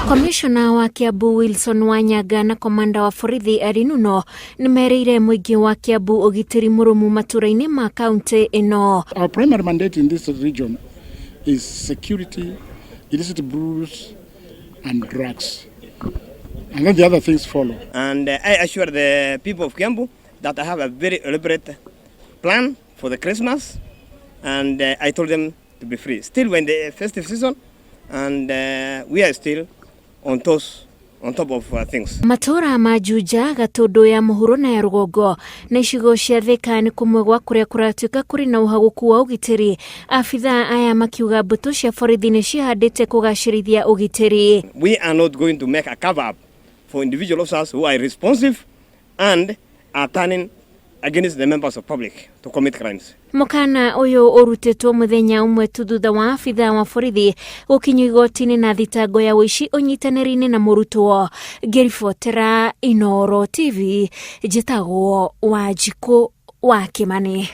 Komishona wa Kiambu Wilson Wanyaga na komanda wa borithi Eri Nuno nĩ merĩire mũingĩ wa Kiambu ũgitĩri mũrũmu matũra-inĩ ma kaunti ĩno. Our primary mandate in this region is security, illicit brews and drugs. And then the other things follow. And I assure the people of Kiambu that I have a very elaborate plan for the Christmas, and I told them to be free. Still, when the festive season, and we are still on toes, on top of things. Matũra ma Juja, Gatũndũ ya mũhuro na ya rũgongo na icigo cia Thika nĩ kũmwe gwa kũrĩa kũratuĩka kũrĩ na ũhagũku wa ũgitĩri. Abithaa aya makiuga mbũtũ cia borithi nĩ ciĩhandĩte kũgacĩrithia ũgitĩri. We are not going to make a cover up for individual officers who are responsive and are turning against the members of public to commit crimes. Mũkana ũyũ ũrutĩtwo mũthenya ũmwe tu thutha wa abithaa wa borithi gũkinyio igoti-inĩ na thitango ya ũici ũnyitanĩri-inĩ na mũrutwo. Ngĩribotera Inooro TV, njĩtagwo Wanjikũ wa Kĩmani.